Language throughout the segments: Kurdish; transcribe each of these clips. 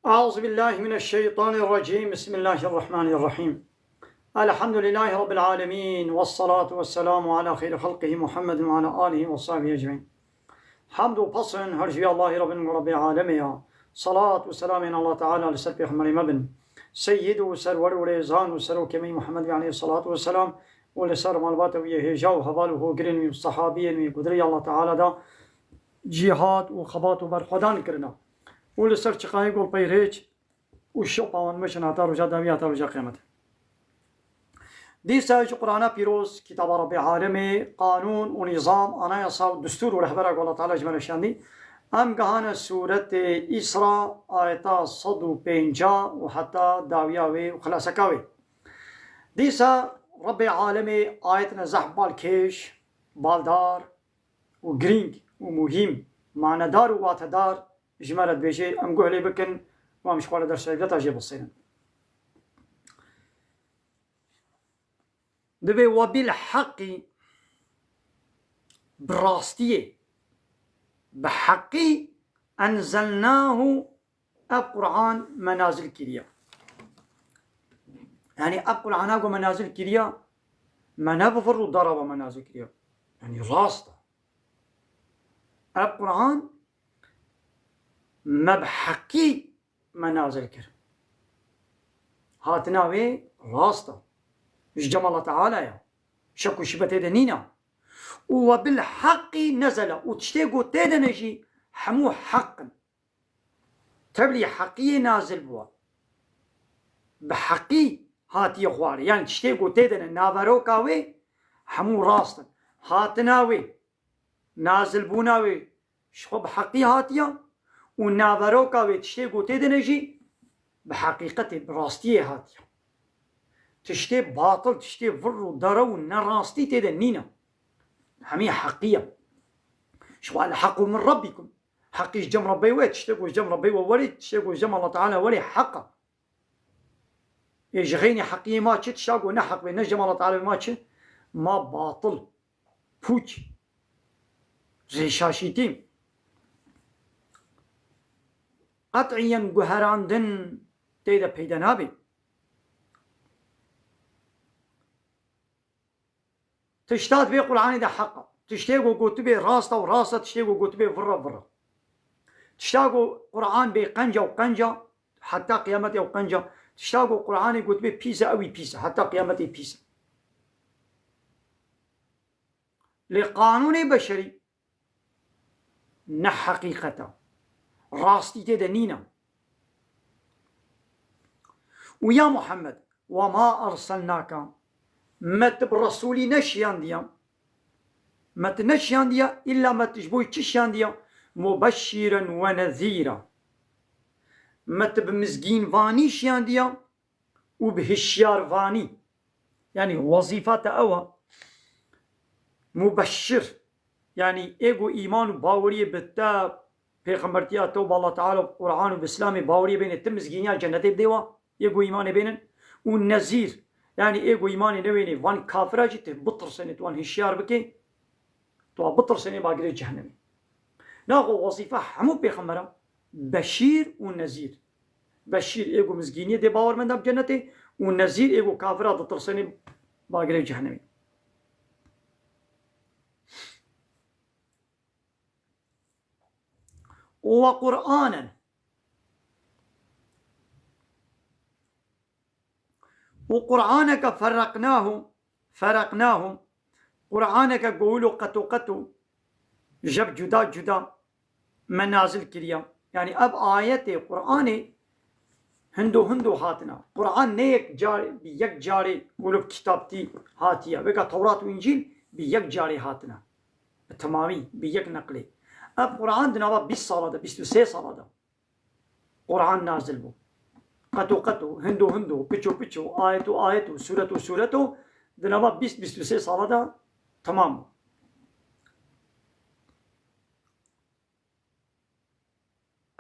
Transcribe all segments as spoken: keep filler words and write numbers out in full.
أعوذ بالله من الشيطان الرجيم. بسم الله الرحمن الرحيم. الحمد لله رب العالمين، والصلاة والسلام على خير خلقه محمد وعلى آله وصحبه أجمعين. Hamd û pesn her ji vî Allahî Rabbin û Rabbê alemê ya. Salat û selamên Allah Teala li ser Pêxemberê me bin. Seyyid û serwer û rêzan û serokê me Muhammed aleyhi salatu ve selam û li ser malbata wî yê hêja û heval û hogirên wî û sehabiyên wî ku di rêya Allah Teala da cîhad û xebat û berxwedan kirina. Û li ser çiqayê gol peyrêç û şopa wan meşin heta roja dawî, heta roja qiyamete. Dîsa ji Qur'ana Pîroz, kitaba Rabbê Alemê, qanûn û nîzam, anayasa û destûr û rehbera ku Allah Teala ji me re şandî, em gihane sûretê Îsra, ayeta sed û pêncî û heta dawiya wê û xilaseka wê. Dîsa Rabbê Alemê ayetine zehf balkêş, baldar û girîng û muhîm, manedar û watedar ji me re dibêje, em guh lê bikin û em ji xwe re dersa îbreta jê bixwînin. Dibê we bil heqî, bi rastiyê, bi heqî enzelnahu, ev Qur'an me nazil kiriye. Yanî ev Qur'ana ku me nazil kiriye, me ne bi vir û dara we me nazil kiriye. Yanî rast e. Ev Qur'an me bi heqî me nazil kir. Hatina wê rast e. Ji cem Allah Teala ye. Şek û şibe tê de nîne. Û we bil heqî nezele. Û tiştê ku tê de ne jî hemû heq in. Teblî heqiyê nazil bûye. Bi heqî hatiye xwarê. Yanî tiştê ku tê de ne naveroka wê hemû rast in. Hatina wê, nazilbûna wê ji xwe bi heqî hatiye û naveroka wê tiştê ku tê de ne jî bi heqîqetê, bi rastiyê hatiye. Tiştê batil, tiştê vir û dara û nerastî tê de nîne. Hemî heqî ye. Ji xwe el heqû min Rabbikum. Heqî ji cem Rebbê we, tiştê ku ji cem Rebbê we werê, tiştê ku ji cem Allah Teala werê heq e. Ê ji xeynî heqiyê ma çi, tişta ku ne heq be, ne ji cem Allah Teala be ma çi? Ma batil, pûç, rêşaşîtî. Qet'iyen guherandin tê de peyda nabe. Tişta di vê Qur'anê de heq e. Tiştê ku gotibê rast e û rast e, tiştê ku gotibê vir e vir e. Tişta ku Qur'an bê qenc e û qenc e, heta qiyametê ew qenc e. Tişta ku Qur'anê gotibê pîs e, ewî pîs e, heta qiyametê pîs e. Lê qanûnê beşerî ne heqîqet e. Rastî tê de nîne. Û ya Muhammed, we ma erselnake, me tu bi resûlî neşiyandiye. Me tu neşiyandiye, îlla me tu ji bo çi şiyandiye? Mubeşşîren we nezîra. Me tu bi mizgînvanî şiyandiye û bi hişyarvanî. Yanî wezîfa te ew e. Mubeşşir. Yanî ê ku îman û baweriyê bi te, pêxembertiya te û bi Allah Teala û Qur'an û bi Îslamê baweriyê bêne, ti mizgîniya cennetê bidê wa, ê ku îmanê bênin. Û nezîr. Yanî ê ku îmanê newênê, van kafira jî tu bitirsenê, tu wan hişyar bikê. Tu wan bitirsenê bagirê cehennemê. Naxwe wezîfa hemû pêxembera beşîr û nezîr. Beşîr ê ku mizgîniyê dê bawermenda bi cennetê û nezîr ê ku kafira ditirsenê bagirê cehennemê. Û we Qur'anen. Û Qur'aneke ferreqnahu, ferreqnahu, Qur'aneke gowilo qeto qeto, jeb cuda cuda me nazil kiriya. Yanî ev ayetê Qur'anê hindo hindo hatina. Qur'an ne yek car, bi yek carê wilo bi kitaptî hatiye. Weka Tewrat û Încîl bi yek carê hatine. Bi temamî, bi yek neqlê. Ev Qur'an di nava bîst sala de, bîst û sê sala de Qur'an nazil bû. Qeto qeto, hindo hindo, piço piço, ayeto ayeto, sûreto sûreto, di nava bîst, bîst û sê sala de temam bû.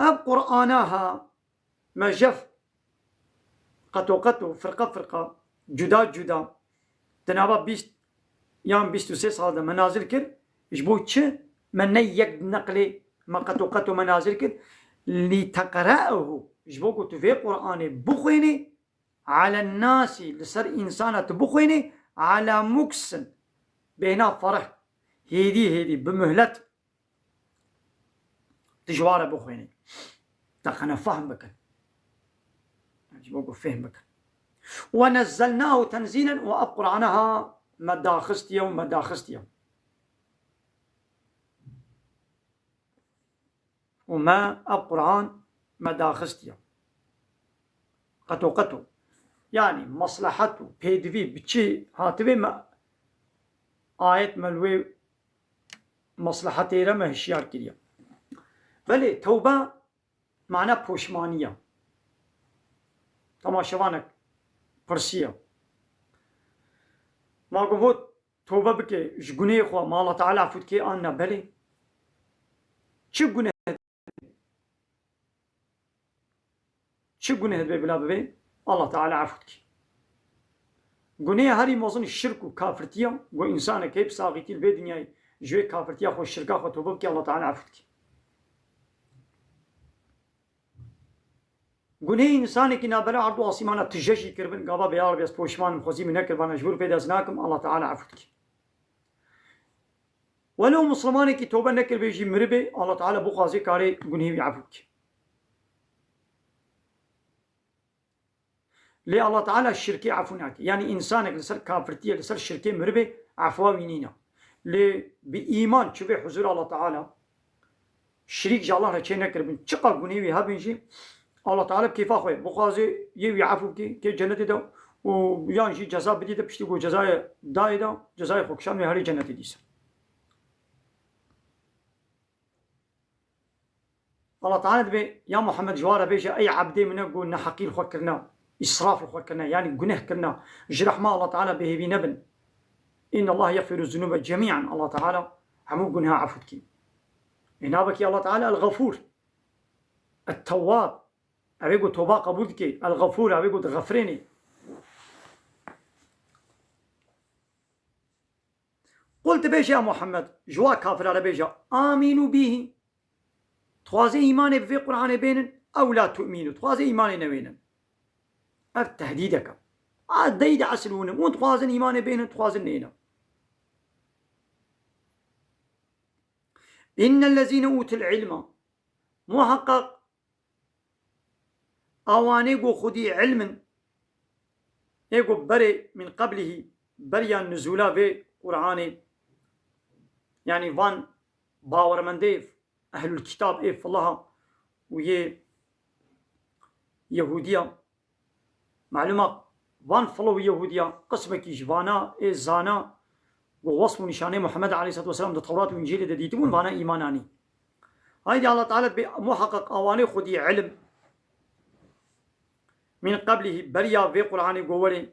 Ev Qur'ana ha me jef qeto qeto, firqa firqa, cuda cuda, di nava bîst yan bîst û sê sal de me nazil kir. Ji bo çi? Me ne yek neqlê me qeto qeto me nazil kir. Lîteqre'ehu, ji bo ku tu vê Qur'anê bixwînî, alen nasî, li ser însana tu bixwînî, ala muksin, bêhna fereh, hêdî hêdî, bi muhlet. Tu ji wa re bixwînî. Te xene fehm bikin. Ji bo ku fêhm bikin. Ve nezzelnahu tenzîlen, û ev Qur'ana ha me daxistiye û me daxistiye. Û me ev Qur'an me daxistiye. Qeto qeto. Yanî meslehet û pêdivî bi çi hatibê me ayet me li wê meslehetê re me hişyar kiriye. Belê tewbe mana poşmaniye. Temaşevanek pirsiye. Ma got, tobe bike, ji gunehê xwe ma Allah Teala efû dike an ne? Belê. Çi guneh, çi guneh dibe bila bibe, Allah Teala efû dike. Gunehê herî mezin şirk û kafirtiye, ku însanek hê bi saxîtî li vê dinyayê ji wê kafirtiya xwe, şirka xwe tobe bike, Allah Teala efû dike. Gunehê însanekî nabera erd û asîmana tije jî kiribin, gava bê, ya Rebî, ez poşman im, xwezî min nekiribana, ji vir pê dest nakim, Allah Teala efû dike. Welew Muslimanekî tobe nekiribê jî miribê, Allah Teala bixwazê karê gunehê wî efû bike. Lê Allah Teala şirkê efû nake. Yanî însanek li ser kafirtiyê, li ser şirkê miribê, efwa wî nîne. Lê bi îman çivê huzûr Allah Teala, şirîk ji Allah re çê nekiribin, çiqa gunê wî hebin jî, Allah Teala bi kêfa xwe bixwaze yê wî efû bike, kê cenetê de û yan jî ceza bidî de, piştî ku cezayê dayê de, cezayê xwe kişand wê herê cenetê dîsa. Allah Teala dibê, ya Muhammed, ji wan re bêje, ey ebdê min e ku neheqî li xwe kirine, îsraf li xwe kirine, yanî guneh kirine, ji rehma Allah Teala bêhêvî nebin. Inna Allah yexfiru zunube cemîan. Allah Teala hemû guneha efû dikî. Ê navekî Allah Teala El-Xefûr, Et-Tewwab. Ew ê ku toba qebûl dikê. El-Xefûr, ew ê ku dixefirênê. Qul, tu bêje ya Muhammed, ji wa kafira re bêje, amînû bîhî. Dixwaze îmanê bi vê Qur'anê bênin, ew la tu'mînû. Dixwaze îmanê newênin. Ev tehdîdek e. A dey de esil hûn in. Hûn dixwazin îmanê bênin, dixwazin nênin. Innellezîne ûtil ilma. Muheqeq Awanê ku xwedî ilm in, ê ku berê min qeblihî, beriya nuzûla vê Qur'anê, yanî van bawermendê ehlul kitab ê filaha û yê Yehûdiya, malûma van filo û Yehûdiya, qismekî ji vana ê zana ku wesf û nîşanê Muhammed aleyhisselatu vesselam di Tewrat û Încîlê de dîtibûn, vana îman anî. Haydî Allah Teala dibê muheqeq awanê xwedî ilm min qeblihî, beriya vê Qur'anê ku werê.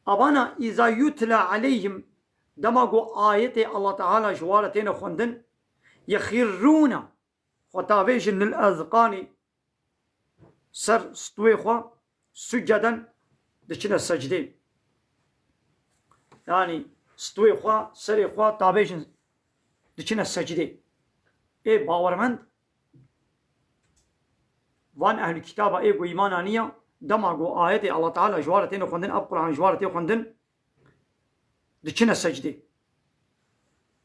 Avana îza yutla aleyhim, dema ku ayetê Allah Teala ji wa re têne xwendin, yexirrûne, xwe tavêjin lil ezqanî, ser stûyê xwe, succeden, diçine secdê. Yanî stûyê xwe, serê xwe tavêjin, diçine secdê. Ê bawermend, van ehlî kitaba ê ku îman aniya, dema ku ayetê Allah Teala ji wa re têne xwendin, ev Qur'an ji wa re tê xwendin, diçine secdê.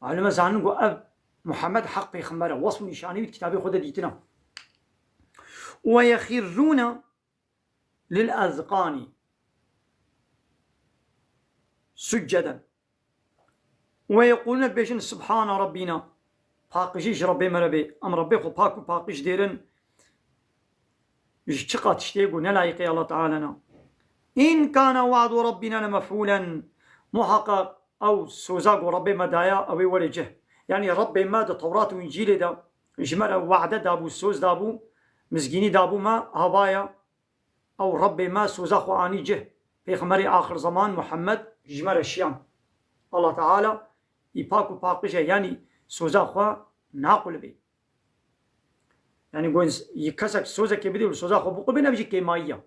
Alime zanin ku ev Muhammed heq pêxember e. Wesf û nîşanî wî di kitabê xwe de dîtina. Ve yexirrûne lil ezqanî succeden. Ve yeqûlûne, dibêjin, Subhana Rabbîna. Paqijî ji Rebbê me re bê. Em Rebbê xwe pak û paqij dêrin. Ji çiqa tiştê ku ne layîqê Allah Teala ne. In kana wa'du Rabbîna lemef'ûlen. Muheqeq ew soza ku Rebbê me daya, ew ê were cih. Yanî Rebbê me di Tewrat û Încîlê de ji me re wade dabû, soz dabû, mizgînî dabû me, hava ye. Ew Rebbê me soza xwe anî cih. Pêxemberê axir zeman Muhammed ji me re şiyan. Allah Teala î pak û paqij e, yanî soza xwe naqulibê. Yanî ku ins-, yi kesek sozekê bidê û li soza xwe biqulibê, ne jî kêmayî ye.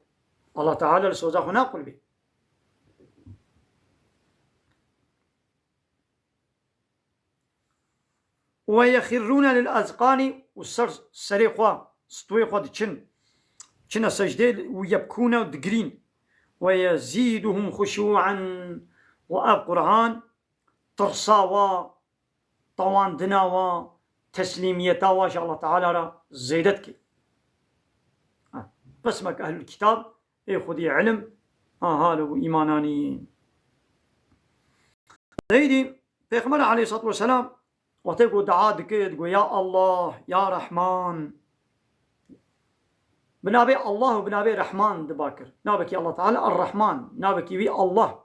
Allah Teala li soza xwe naqulibê. Ve yexirrûne lil ezqanî, û ser serê xwe, stûyê xwe diçin. çine secdê û yebkûne û digirîn. Ve yezîduhum xuşû'en. Û ev Qur'an tirsa wa, tawandina wa, teslîmiyeta wa ji Allah Teala re zêde dike. Ha, qismek ehlul kitab ê xwedî ilim, ha, hal û îmananî. Seydî Pêxember aleyhissalatu vesselam wextê ku dua dike, digo, "Ya Allah, ya Rahman." Bi navê Allah û bi navê Rahman diba kir. Navekî Allah Teala Er-Rahman, navekî wî Allah.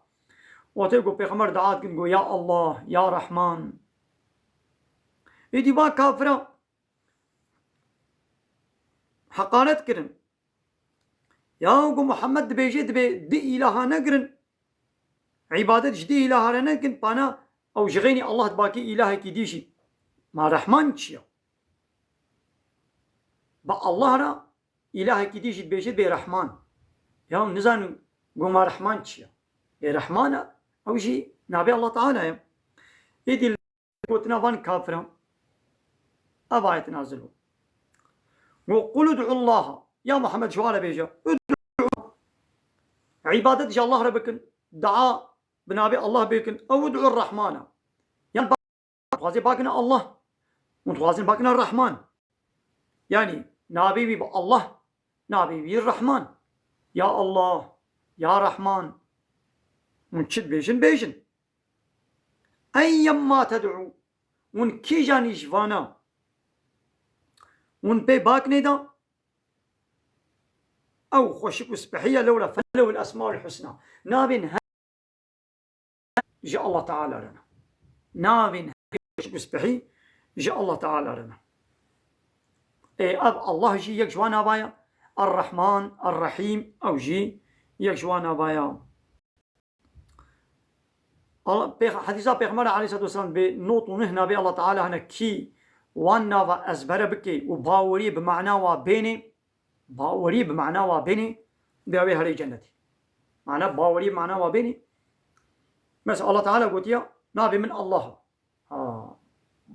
Wextê ku Pêxember dua dikin, digo, "Ya Allah, ya Rahman." Êdî va kafira heqaret kirin. Ya ku Muhammed dibêje, dibê di îlaha negirin, îbadet ji di îlaha re nekin, pana ew ji xeynî Allah dibakê îlahekî dî jî. Ma Rehman çi ya? Bi Allah re îlahekî dî jî dibêje dibê Rehman. Ya nizanin ku ma Rehman çi ya? Ê Rehman e, ew jî navê Allah Teala ye. Êdî gotina van kafiran. Ev ayet nazil bû. Got, "Qul ud'u Allaha." Ya Muhammed, ji wan re bêje, "Ud'u." Îbadet ji Allah re bikin. Dua bi navê Allah bikin. Ew ud'u Rahmana. Yan ba-, dixwazê bakine Allah. Hûn dixwazin bakine Rahman. Yani navê wî bi Allah, navê wî Rahman. Ya Allah, ya Rahman. Hûn çi dibêjin, bêjin. Eyyemma ted'u, hûn kîjanî ji vana hûn pê bak nêda, ew xweşik û spehî ye, lewra felehul esmaul husna. Navên her ji Allah Teala re ne. Navên her xweşik û spehî ji Allah Teala re ne. Ê, ev Allah jî yek ji wan nava ye. Er-Rahman, Er-Rahîm, ew jî yek ji wan nava ye. Allah, pêx-, hedîsa Pêxember aleyhissalatu vesselam bi not û neh navê Allah Teala hene kî wan nava ezbere bike û baweriyê bi mana wa bênê, baweriyê bi mana wa bênê, dê ew ê herê cennetê. Mana baweriyê bi mana wa bênê. Mesela Allah Teala gotiya, "Navê min Allah." Ha.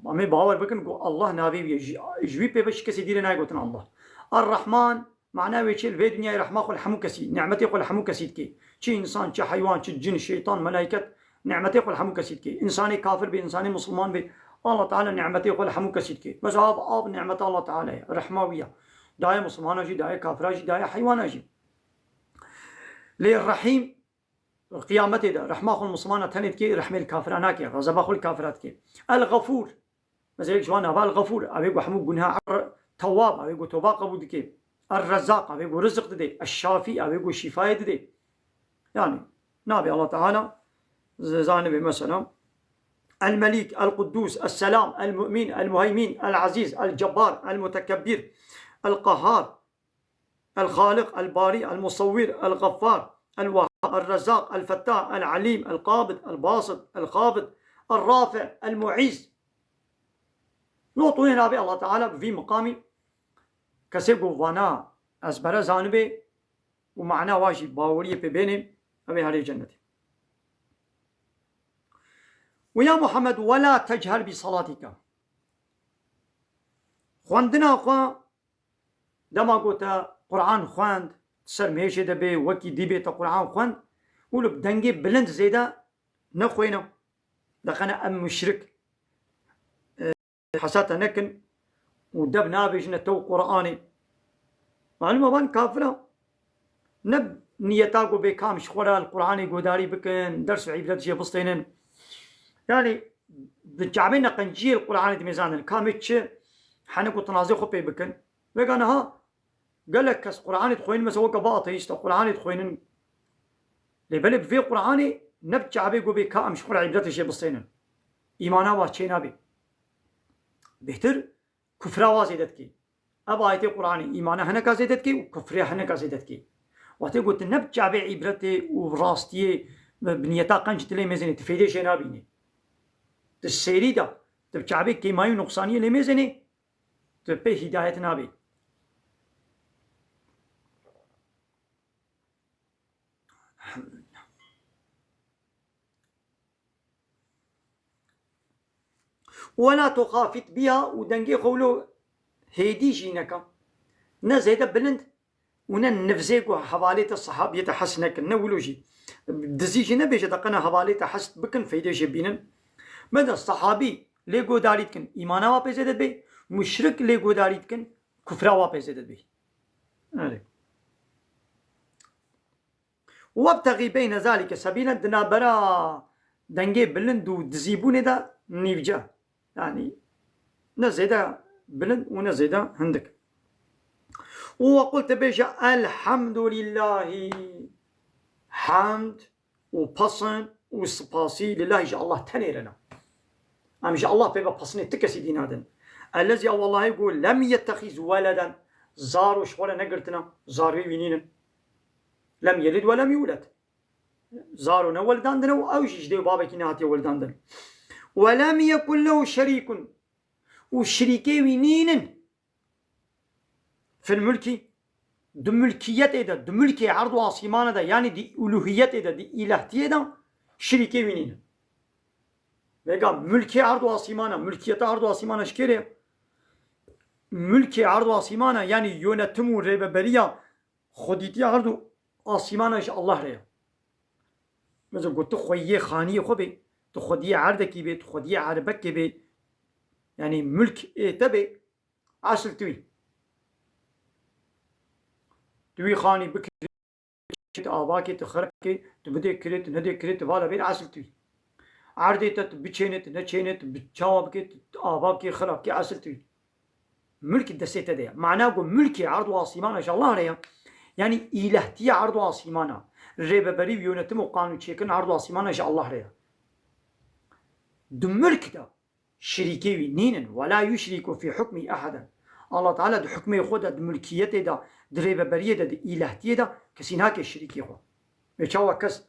Em ê bawer bikin ku Allah navê wî ye. Ji, ji wî pê ve ji kesê dî re nayê gotin Allah. Er-Rahman, mana wê çi? Li vê dinyayê rehma xwe li hemû kesî, nimetê xwe li hemû kesî dike. Çi însan, çi heywan, çi cin, şeytan, melaiket, nimetê xwe li hemû kesî dike. Însanê kafir be, însanê misilman be, Allah Teala nimetê xwe li hemû kesî dike. Mesela av, av nimeta Allah Teala ye, rehma wî ye. Daye misilmana jî, daye kafira jî, daye heywana jî. Lê Rahîm, Qiyametê de rehma xwe li misilmana tenê dike, rehmê li kafira nake, xezeba xwe li kafira dike. El-Xefûr. Mesela yek ji wan nava El-Xefûr, ew ê ku hemû gunha, Er-Tewwab, ew ê ku toba qebûl dike. Er-Rezzaq, ew ê ku rizik dide. Eş-Şafî, ew ê ku şîfayê dide. Yani, navê Allah Teala z-, zanibe mesela. El-Melîk, El-Quddûs, Es-Selam, El-Mu'min, El-Muheymîn, El-Ezîz, El-Cebbar, El-Mutekebbîr, El-Qehhar. El-Xaliq, El-Barî, El-Musawwir, El-Xaffar, El-Wahhab, El-Rezzaq, El-Fettah, El-Alîm, El-Qabid, El-Basit, El-Xafid, El-Rafi, El-Muîz. Not û neh navê Allah Teala bi vî miqamî kesê ku vana ezbere zanibê û mana wa jî baweriyê pê bênê, ew ê herê cennetê. Û ya Muhammed, "Ve la techer bi salatika." Xwendina xwe Dema ku te Quran xwend, ser mêşê de bê, wekî dî bê te Quran xwend û li dengê bilind zêde nexwêne. Deqene em muşrik, e, hesa te nekin û deb nabêjine te û Quranê. Malûm e van kafira. Ne niyeta ku bê kam ji xwe re li Quranê guhdarî bikin, ders û îbret jê bistênin. Yani, bi çavê neqenciyê li Quranê dimêzandin. Kamê çi hene ku tinazê xwe pê bikin. Vega niha gelek kes Quranê dixwînin, mesela weke va ateîsta Quranê dixwînin. Lê belê bi vê Quranê ne bi çavê ku bê ka em ji xwe re îbretê jê bistênin. Îmana wa çê nabê. Bêhtir kufra wa zêde dikê. Ev ayetê Quranê îmana hineka zêde dikê û kufrê hineka zêde dikê. Wextê ku tu ne bi çavê îbretê û rastiyê bi niyeta qenc tu lê mêzênê, tu fêdê jê nabînî. Tu sêrî de, tu bi çavê kêmayî û nuqsaniyê lê mêzênê, tu pê hîdayet nabî. Wela tuxafit biha û dengê xwe wilo hêdî jî neka. Ne zêde bilind, û ne nifzê ku hevalê te, sehabiyê te hes nekin, ne wilo jî. Dizî jî nebêje te qena hevalê te hes bikin, feydê jê bînin. Meda sehabî lê godarî dikin, îmana wa pê zêde dibê, muşrik lê godarî dikin, kufra wa pê zêde dibê. Erê. Webtexî beyne zalike sebîlen, di navbera dengê bilind û dizîbûnê de nîvce. Yanî ne zêde bilind û ne zêde hindik. Û we qul te bêje, Elhamdulîllahî. Hemd û pesin û sipasî lillahî ji Allah tenê re ne. Em ji Allah pê ve pesinê ti kesî dî nadin. Ellezî, ew Allahê ku lem yettexîz weleden, zaro ji xwe re negirtine, zarê wî nînin. Lem yelid we lem yûled. Zaro ne weldandine û ew jî ji dê û babekî nehatiye weldandin. Welem yekun lehu şerîkun, û şirîkê wî nînin. Fil mulkî, di mulkiyetê de, di mulkê erd û asîmana de, yanî di uluhiyetê de, di îlehtiyê de şirîkê wî nînin. Vêga mulkê erd û asîmana, mulkiyeta erd û asîmana ji kê re ye? Mulkê erd û asîmana, yanî yönetim û rêveberiya xwedîtiya erd û asîmana ji Allah re ye. Mesela ku tu xweyiyê xaniyê xwe bê, tu xwediyê erdekî bê, tu xwediyê erebekê bê, yanî mulk ê te bê, esil tu yî. Tu wî xanî bikirî, tu avakê, tu xirabkê, tu bidê kirê, tu nedê kirê, tu vala bê, esil tu yî. Erdê te tu biçênê, tu neçênê, tu bi çawa bikê, tu, tu avakê, xirabkê, esil tu yî. Mulk destê te de ye. Mana ku mulkê erd û asîmana ji Allah re ye. Yanî îlehtiya erd û asîmana, rêveberî û yönetim û qanûn çêkirin erd û asîmana ji Allah re ye. Di mulk de şirîkê wî nînin. Ve la yuşrîku fî hukmî eheden. Allah Teala di hukmê xwe de, di mulkiyetê de, di rêveberiyê de, di îlehtiyê de kesî nake şirîkê xwe. Wê çawa kes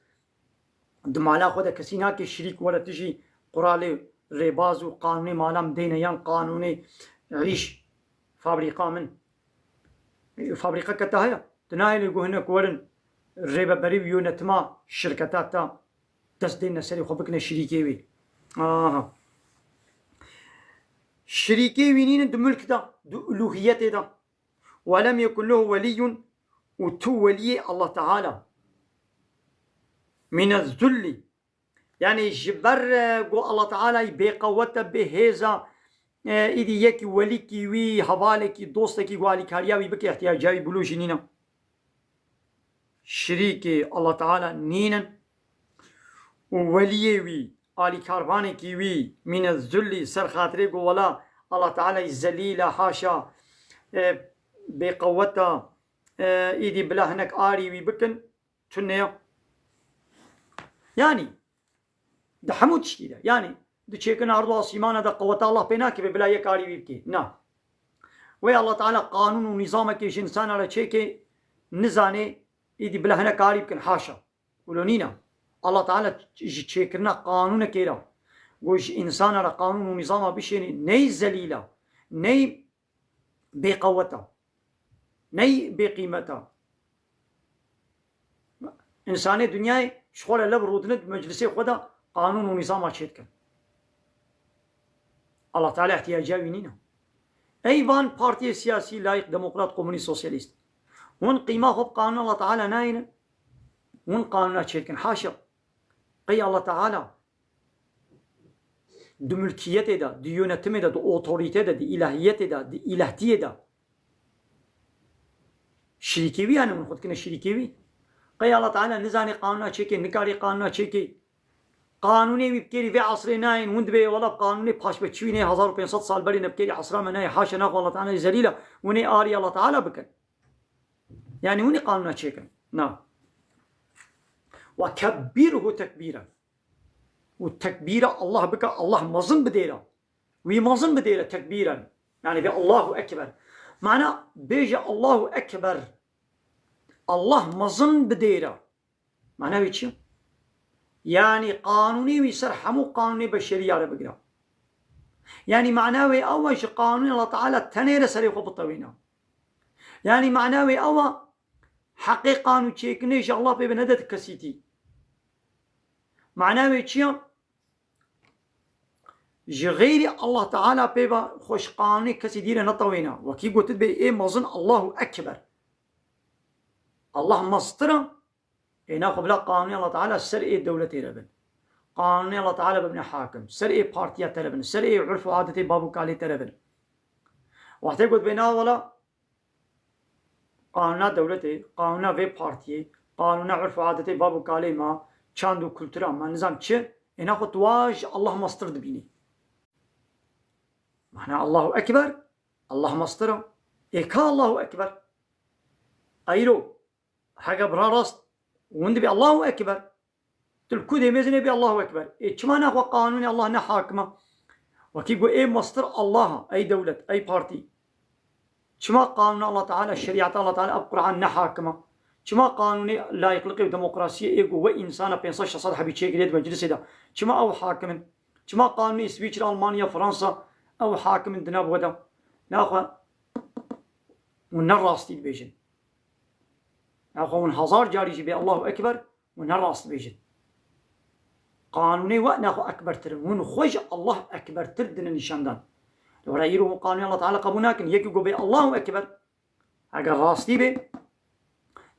di mala xwe de kesî nake şirîk were, tu jî quralê rêbaz û qanûnê mala min deyne yan qanûnê îş, fabrîka min. Fabrîka ke te heye, tu nahêlî ku hinek werin rêveberî û yönetima şirketa te dest deyne serê xwe bikine şirîkê wî. Aha. Şirîkê wî nînin di mulk de, di uluhiyetê de. Ve lem yekun lehu weliyyun, û tu weliyê Allah Teala. Mine zulli. Yanî ji ber, e, ku Allah Teala bêqewet e, bêhêz e, e, îdî yekî welîkî wî, hevalekî, dostekî ku alîkariya wî bike, ihtiyaca wî bilo jî nîne. Şirîkê Allah Teala nînin. Û weliyê wî, alîkarvanekî wî, mîne zulî, ser xatirê ku wela Allah Teala zelîl e, haşa, e, bêqewet e, e, îdî bila hinek arî wî bikin, tune ye. Yanî, di hemû tiştî de, yanî, di çêkirina erd û asîmana de qeweta Allah pê nake bê bila yek arî wî bikê. Na. Wê Allah Teala qanûn û nîzamekê ji însana re çêkê, nizanê, îdî bila hinek arî bikin, haşa. Wilo nîne. Allah Teala ji çêkirina qanûnekê re, ku ji însana re qanûn û nîzama bişênê, ney zelîl e, ney bêqewet e, ney bêqîmet e. Însanê dinyayê ji xwe re lev rûdine di meclisê xwe de qanûn û nîzama çêdikin. Allah Teala ihtiyaca wî nîne. Ey van partiyê siyasî, layîk, demokrat, komunîst, sosyalîst. Hûn qîma xwe bi qanûna Allah Teala nayînin. Hûn qanûna çêdikin. Haşa. Qey Allah Teala di mulkiyetê de, di yönetimê de, di otorîtê de, di îlahiyetê de, di îlehtiyê de şirîkê wî, yanî hûn xwe dikine şirîkê wî. Qey Allah Teala nizanê qanûna çêkê, nikarê qanûna çêkê. Qanûnê wî bi kêrî vê esrê nayên, hûn dibê wela bi qanûnê paşveçî wî nê hezar û pênc sed sal berê ne bi kêrî esra me nayê, haşa, naxwe Allah Teala zelîl e, hûn ê arî Allah Teala bikin. Yanî hûn ê qanûna çêkin. Na. Ve kebbirhu tekbîren. Û tekbîra Allah bike, Allah mezin bidêre. Wî mezin bidêre tekbîren. Yanî bê Allahu Ekber. Mana bêje Allahu Ekber. Allah mezin bidêre. Mana wê çi ye? Yanî qanûnê wî ser hemû qanûnê beşerî ya re bigire. Yanî mana wê ew e ji qanûnê Allah Teala tenê re serê xwe bitewîne. Yanî mana wê ew e heqê qanûn çêkirinê ji Allah pê ve nede ti kesîtî. Mana wê çi ye? Ji xeyrî Allah Teala pê ve xwe ji qanûnê kesî dî re netewêne. Wekî gotibê ê mezin Allahu Ekber. Allah mestir e, ê naxwe bila qanûnê Allah Teala ser ê dewletê re bin. Qanûnê Allah Teala bibine hakim. Ser ê partiya te re bin. Ser ê urf û adetê bav û kalê te re bin. Wextê got bê na wela, qanûna dewletê, qanûna vê partiyê, qanûna urf û adetê bav û kalê me, çand û kultura me, nizam çi, ê naxwe tu wa ji Allah mestir dibînî. Mana Allahu Ekber, Allah mestir e. Ê ka Allahu Ekber? Eyro, heke bira rast, win dibê Allahu Ekber. Tu li ku dê mêzin ê bê Allahu Ekber. Ê çima naxwe qanûnê Allah ne hakim e? Wekî got ê mestir Allah e, ey dewlet, ey partî. Çima qanûna Allah Teala, şerîeta Allah Teala ev Quran ne hakim e? Çima qanûnê layıklıkê û demokrasiyê ê ku we însana pênc sed şeş sed hebî çêkirê di meclisê de? Çima ew hakim in? Çima qanûnê Îsvîçre, Almanya, Fransa ew hakim in di nav we de? Naxwe hûn ne rastî dibêjin. Naxwe hûn hezar carî jî bê Allahu Ekber, hûn ne rast dibêjin. Qanûnê we naxwe ekbertir in. Hûn xwe ji Allah ekbertir dine nîşandan. Li were îro hûn qanûnê Allah Teala qebûl nakin. Yekî ku bê Allahu Ekber, eger rastî bê,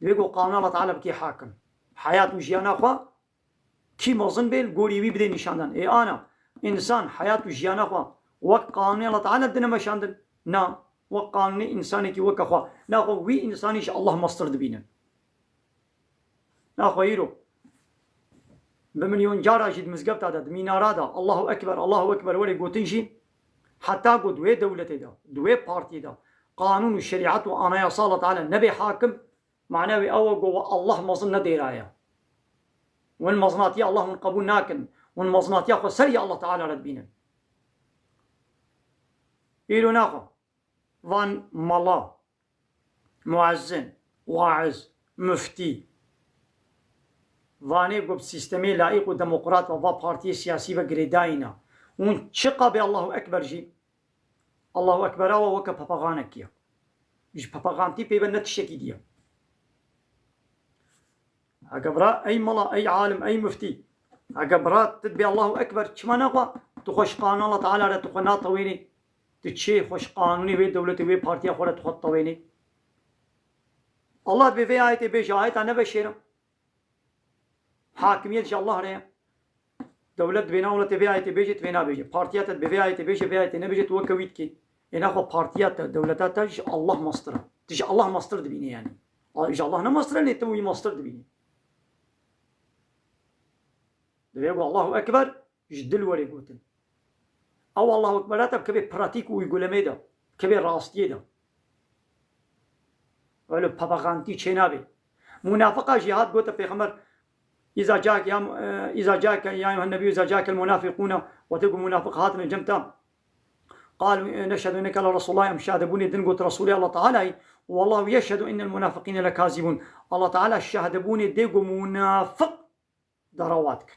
divê ku qanûna Allah Teala bikê hakim. Heyat û jiyana xwe kî mezin bê, li gorî wî bidê nîşandan. Ê ana, însan heyat û jiyana xwe wek qanûnê Allah Teala dine meşandin? Na, wek qanûnê însanekî weke xwe. Naxwe wî însanî ji Allah mestir dibînin. Naxwe îro bi milyon cara jî di mizgefta de, di mînara de Allahu Ekber, Allahu Ekber were gotin jî, heta ku di wê dewletê de, di wê partiyê de qanûn û şerîet û anayasa Allah Teala nebe hakim, mana wê ew e ku we Allah mezin nedêraye. Win mezinatiya Allah hûn qebûl nakin. Win mezinatiya xwe serî Allah Teala re dibînin. Îro naxwe van mala, muezzin, waiz, muftî, vanê ku bi sîstemê laîq û demokrat ve va partiyê siyasî ve girêdayî ne. Hûn çiqa bê Allahu Ekber jî, Allahu Ekbera we weke papaxanekî ye. Ji papaxantî pê ve ne tiştekî dî ye. Heke bira, ey mala, ey alim, ey muftî. Heke bira, tu dibê Allahu Ekber, çima naxwe tu xwe ji qanûna Allah Teala re tu xwe natewênî? Tu çê xwe ji qanûnê wê dewletê, wê partiya xwe re tu xwe ditewênî? Allah dibê vê ayetê bêje, ayeta neveşêre. Hakimiyet ji Allah re ye. Dewlet dibê na welatê vê ayetê bêje, tu vê nabêje. Partiya te dibê vê ayetê bêje, vê ayetê nebêje, tu weke wî dikî. Ê naxwe partiya te, dewleta te ji Allah mestir e. Tu ji Allah mestir dibînî yanî. A, ji Allah ne mestir e, lê tu wî mestir dibînî. Divê ku Allahu Ekber ji dil were gotin. Ew Allahu Ekbera te bikeve pratîk û uygulemê de, bikeve rastiyê de. Öyle papaxantî çênabe. Munafiqa jî hat gote Pêxember, "Îza cake ya, e, îza cake ya eyyuhen nebiyyu, îza cake el munafiqûne", wextê ku munafiq hatine cem te, "Qalu neşhedu inneke le Resulullah", em şahdebûnê din got Resulê Allah Teala yî, "Wallahu yeşhedu innel munafiqîne lekazibûn." Allah Teala şahdebûnê dê ku munafiq derawa dikin.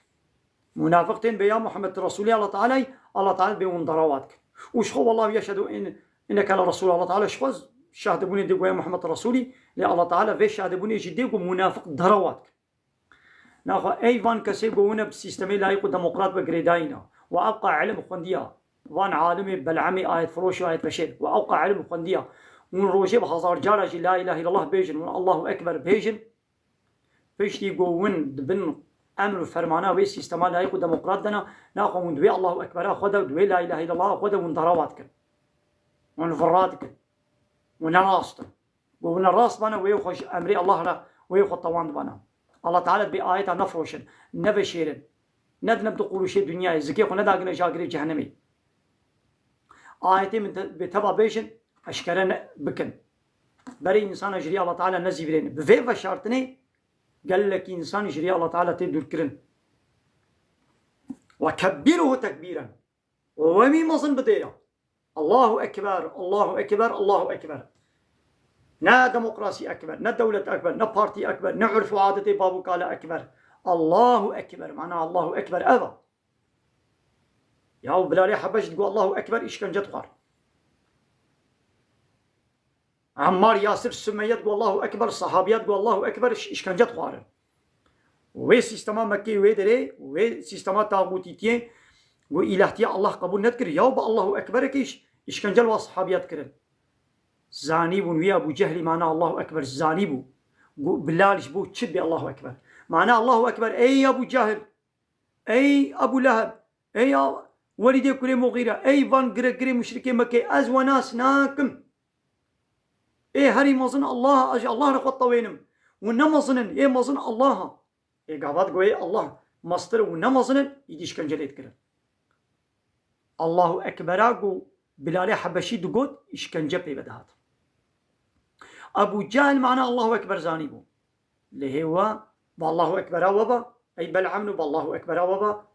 Munafiq tên bê ya Muhammed Resulî Allah Teala, Allah Teala bê hûn derawa dikin. Û ji xwe wallahu yeşhedu in-, inneke le Resulullah, Allah Teala ji xwe şahdebûnê dê ku ya Muhammed Resulî, lê Allah Teala vê şahdebûnê jî dê ku munafiq derawa dikin. Naxwe ey van kesê ku hûn e bi sîstemê layîq û demokrat ve girêdayî ne. Wa ewqa ilim xwendiya. Van alimê bel'emê ayetfiroş û ayetveşêr. Wa ewqa ilim xwendiya. Hûn rojê bi hezar cara jî la ilahe illallah bêjin, hûn Allahu Ekber bêjin. Piştî ku hûn di bin emr û fermana wê sîstema layîq û demokrat de ne, naxwe hûn di wê Allahu Ekbera xwe de, di wê la ilahe illallah xwe de hûn derawa dikin. Hûn virra dikin. Hûn ne rast in. Ku hûn ne rast bane, wê xwe ji emrê Allah re, wê xwe tewand bane. Allah Teala dibê ayeta nefiroşin, neveşêrin. Nedine bi du quruşê dinyayê, zikê xwe nedagine ji agirê cehennemê. Ayetê min te-, bê teva bêjin, eşkere ne, bikin. Berê însana ji rî Allah Teala nezîvirêne. Bi vê veşartinê gelekî însan ji rî Allah Teala tê dûrkirin. Ve kebbîruhu tekbîren. Û wemî mezin bidêre. Allahu Ekber, Allahu Ekber, Allahu Ekber. Ne demokrasî ekber, ne dewlet ekber, ne partî ekber, ne urf û adetê bav û kale ekber. Allahu Ekber, mana Allahu Ekber ev e. Ya Bilalê Hebeş digot Allahu Ekber, îşkence dixwar. Ammar, Yasir, Sumeyye digot Allahu Ekber, sahabiya digot Allahu Ekber, îş-, îşkence dixwarin. Wê sîstema Mekkê, wê derê, wê sîstema taxûtîtiyê, wê îlahtiya Allah qebûl nedikir. Ya bi Allahu Ekberekê îş-, îşkence li wa sahabiya dikirin. Zanî bûn, wî Ebû Cehlî mana Allahu Ekber zanî bû. Got, Bilal ji bo çi bê Allahu Ekber? Mana Allahu Ekber, ey Ebu Cehil, ey Ebu Leheb, ey a-, Welîdê kurê Muxîre, ey van giregirê muşrikê Mekê, ez we nas nakim. Ê herî mezin Allah, ez ji Allah re xwe tewênim. Û ne mezin in, ê mezin Allah a. Ê gava digo ê Allah mestir û ne mezin in, îdî îşkence lê dikirin. Allahu Ekbera ku Bilalê Hebeşî digot, îşkence pê ve dihat. Ebu Cehil mana Allahu Ekber zanîbû. Lê hê we bi Allahu Ekbera we ba, ey Bel'amno bi Allahu Ekbera we ba,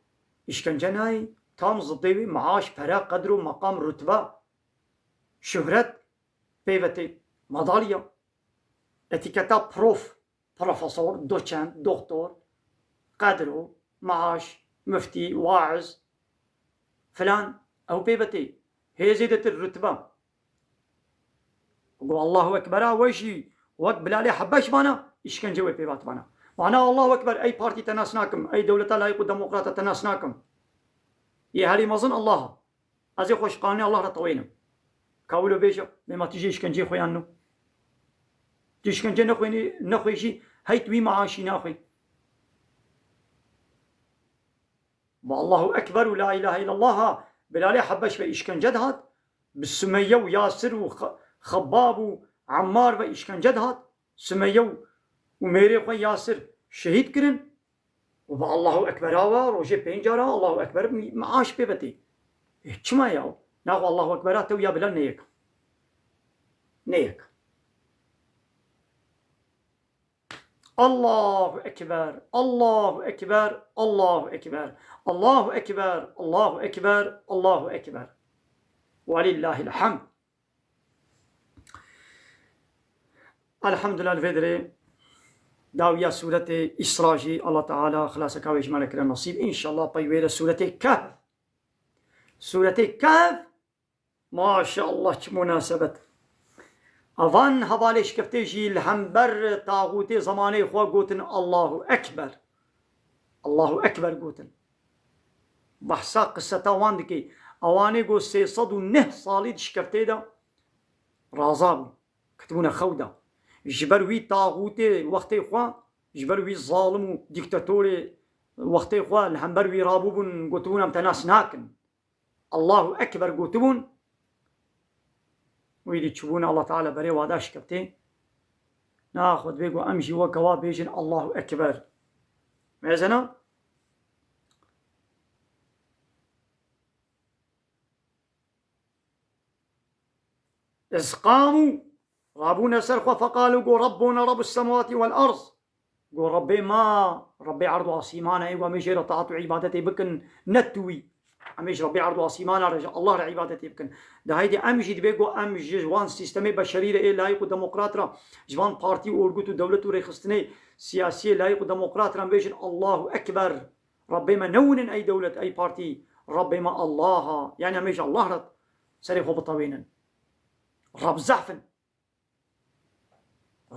îşkence nayê, tam zidê wî, maaş, pere, qedr û meqam, rutbe, şuhret pê ve tê, madalya, etîketa prof, profesor, doçent, doktor, qedro, maaş, miftî, waiz, filan, ew pê ve tê. Hê zêdetir rutbe. Got Allahu Ekbera we jî wek Bilalê Hebeş vana, îşkence wê pê vat vana. Vana Allahu Ekber, ey partî te nas nakim, ey dewleta layîq û demokrata te nas nakim. Yê herî mezin Allah a. Ez ê xwe ji qanûnê Allah re tewênim. Ka wilo bêje, bê ma tu jê îşkenceyê xwe yan no. Tu îşkence nexwînî, nexwê jî, hey tu wî maaşî naxwî. Bi Allahu Ekber û La ilahe illallah a Bilalê Hebeş ve îşkence dihat, bi Sumeyye û Yasir û Xe-, Xebbab û Ammar ve îşkence dihat, Sumeyye û, û mêrê xwe Yasir şehîd kirin. Û bi Allahu Ekbera we rojê pênc cara Allahu Ekber mi-, maaş pê ve tê. Ê, çima ya? Naxwe Allahu Ekbera te û ya Bilal ne yek. Ne yek. Allahu Ekber, Allahu Ekber, Allahu Ekber. Allahu Ekber, Allahu Ekber, Allahu Ekber. Welillahil hamd. Elhamdulillah, li vê derê dawiya sûretê Îsra jî Allah Teala xilaseka wê ji me re kire nesîb. Înşallah pey wê re sûretê Kehf. Sûretê Kehf, maşallah, çi munasebet. Evan hevalê şikeftê jî li hember taxûtê zemanê xwe gotin Allahu Ekber. Allahu Ekber gotin. Behsa qiseta wan dike. Ewanê ku sê sed û neh salî di şikeftê de raza bûn. Ketibûne xew de. Ji ber wî taxûtê wextê xwe, ji ber wî zalim û dîktatorê wextê xwe li hember wî rabûbûn, gotibûn, em te nas nakin. Allahu Ekber gotibûn. Wî dî çûbûne Allah Teala berê wa da şikeftê. Naxwe dibê ku em jî weke wa bêjin Allahu Ekber. Mêzena? Îzqamû, rabûne ser xwe, feqalû, got, Rabbûne Rabbus semawatî wel erd. Got, Rabbê me, Rabbê erd û asîman e, ê ku em ê jê re taat û îbadetê bikin, ne tu wî. Em ê ji Rabbê erd û asîmana re, ji Allah re îbadetê bikin. De heydê em jî dibê ku em ji wan sîstemê beşerî re ê layîq û demokrat re, ji van partî û orgut û dewlet û rêxistinê siyasiyê layîq û demokrat re em bêjin, Allahu Ekber. Rabbê me newinin ey dewlet, ey partî. Rabbê me Allah a. Yanî em ê ji Allah re serê xwe bitewênin. Rab zehf in.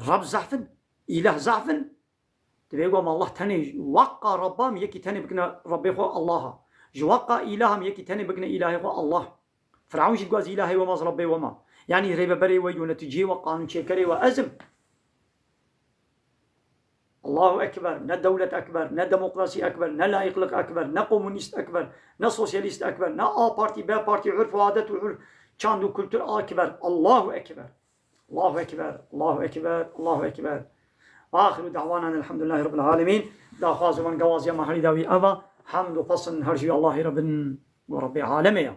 Rab zehf in. Îlah zehf in. Divê ku em Allah tenê, weqa Rabba em yekî tenê bikine Rabbê xwe Allah a. Ji weqa îlah em yekî tenê bikine îlahê xwe Allah. Firavun jî dixwaz îlahê we ma, Rabbê we ma. Yanî rêveberê we, yöneticiyê we, qanûnçêkerê we ez im. Allahu Ekber, ne dewlet ekber, ne demokrasî ekber, ne layîqlik ekber, ne komunîst ekber, ne sosyalîst ekber, ne A Partî, B Partî, urf û adet û urf, çand û kultur ekber. Allahu Ekber. Allahu Ekber, Allahu Ekber, Allahu Ekber. Axiru da'wana elhamdülillahi rabbil alemin. Daxwaz û van gawaziya me herî dawî eva. Hamd û pesn her jî Allahî re bin û Rabbê alemê ya.